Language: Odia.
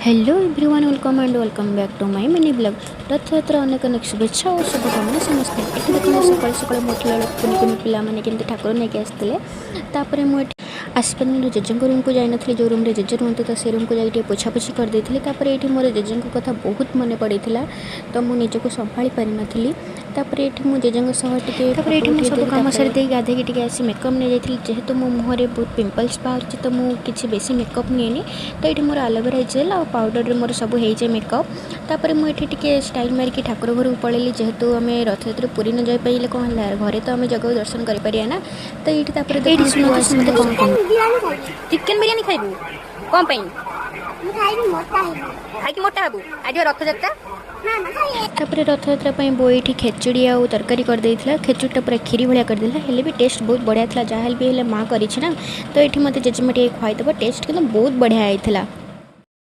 Hello everyone, welcome and welcome back to my mini vlog। Rath Yatra ଅନେକ ଅନେକ ଶୁଭେଚ୍ଛା ଓ ଶୁଭକାମନା ସମସ୍ତଙ୍କୁ। ଏଠି ଦେଖନ୍ତୁ, ସକାଳୁ ସକାଳୁ ମୁଁ ଉଠିଲା ବେଳକୁ କୁନି କୁନି ପିଲାମାନେ କେମିତି ଠାକୁର ନେଇକି ଆସିଥିଲେ। ତାପରେ ମୁଁ ଏଠି ଆସିପାରିନି, ଜେଜେଙ୍କ ରୁମ୍କୁ ଯାଇନଥିଲି, ଯେଉଁ ରୁମ୍ରେ ଜେଜେ ରୁହନ୍ତି, ତ ସେ ରୁମ୍କୁ ଯାଇକି ଟିକେ ପୋଛାପୋଛି କରିଦେଇଥିଲି। ତାପରେ ଏଇଠି ମୋର ଜେଜେଙ୍କ କଥା ବହୁତ ମନେ ପଡ଼ିଥିଲା, ତ ମୁଁ ନିଜକୁ ସମ୍ଭାଳି ପାରିନଥିଲି। ତାପରେ ଏଠି ମୁଁ ଜେଜେଙ୍କ ସହ ଟିକେ। ତାପରେ ଏଠି ମୁଁ ସବୁ କାମ ସାରି ଦେଇ ଗାଧେଇକି ଟିକେ ଆସି ମେକଅପ୍ ନେଇଯାଇଥିଲି। ଯେହେତୁ ମୋ ମୁହଁରେ ବହୁତ ପିମ୍ପଲ୍ସ ବାହାରୁଛି, ତ ମୁଁ କିଛି ବେଶୀ ମେକଅପ୍ ନିଏନି। ତ ଏଇଠି ମୋର ଆଲୋଭେରା ଜେଲ୍ ଆଉ ପାଉଡ଼ରରେ ମୋର ସବୁ ହେଇଯାଏ ମେକଅପ୍। ତାପରେ ମୁଁ ଏଠି ଟିକେ ଷ୍ଟାଇଲ୍ ମାରିକି ଠାକୁର ଘରକୁ ପଳେଇଲି। ଯେହେତୁ ଆମେ ରଥଯାତ୍ରା ପୁରୀ ନ ଯାଇପାରିଲେ କ'ଣ ହେଲା, ଘରେ ତ ଆମେ ଜଗାକୁ ଦର୍ଶନ କରିପାରିବା ନା। ତ ଏଇଠି ତାପରେ ଏଇଠି ଶୁଣନ୍ତୁ ସମସ୍ତେ କ'ଣ କ'ଣ। ଚିକେନ ବିରିୟାନୀ ଖାଇବୁ? କ'ଣ ପାଇଁ? ମୁଁ ଖାଇବି, ମୋଟା ହେବି। ଖାଇକି ମୋଟା ହବୁ? ଆଜି ବା ରଥଯାତ୍ରା। ନା ନା, ଖାଇ। ତାପରେ ରଥଯାତ୍ରା ପାଇଁ ବୋଉ ଏଇଠି ଖେଚୁଡ଼ି ଆଉ ତରକାରୀ କରିଦେଇଥିଲା। ଖେଚୁଡ଼ିଟା ପୁରା କ୍ଷୀରି ଭଳିଆ କରିଦେଇଥିଲା, ହେଲେ ବି ଟେଷ୍ଟ ବହୁତ ବଢ଼ିଆ ଥିଲା। ଯାହା ହେଲେ ବି ହେଲେ ମା କରିଛି ନା। ତ ଏଇଠି ମୋତେ ଜେଜେମା ଟିକେ ଖୁଆଇଦେବ। ଟେଷ୍ଟ କିନ୍ତୁ ବହୁତ ବଢ଼ିଆ ହେଇଥିଲା।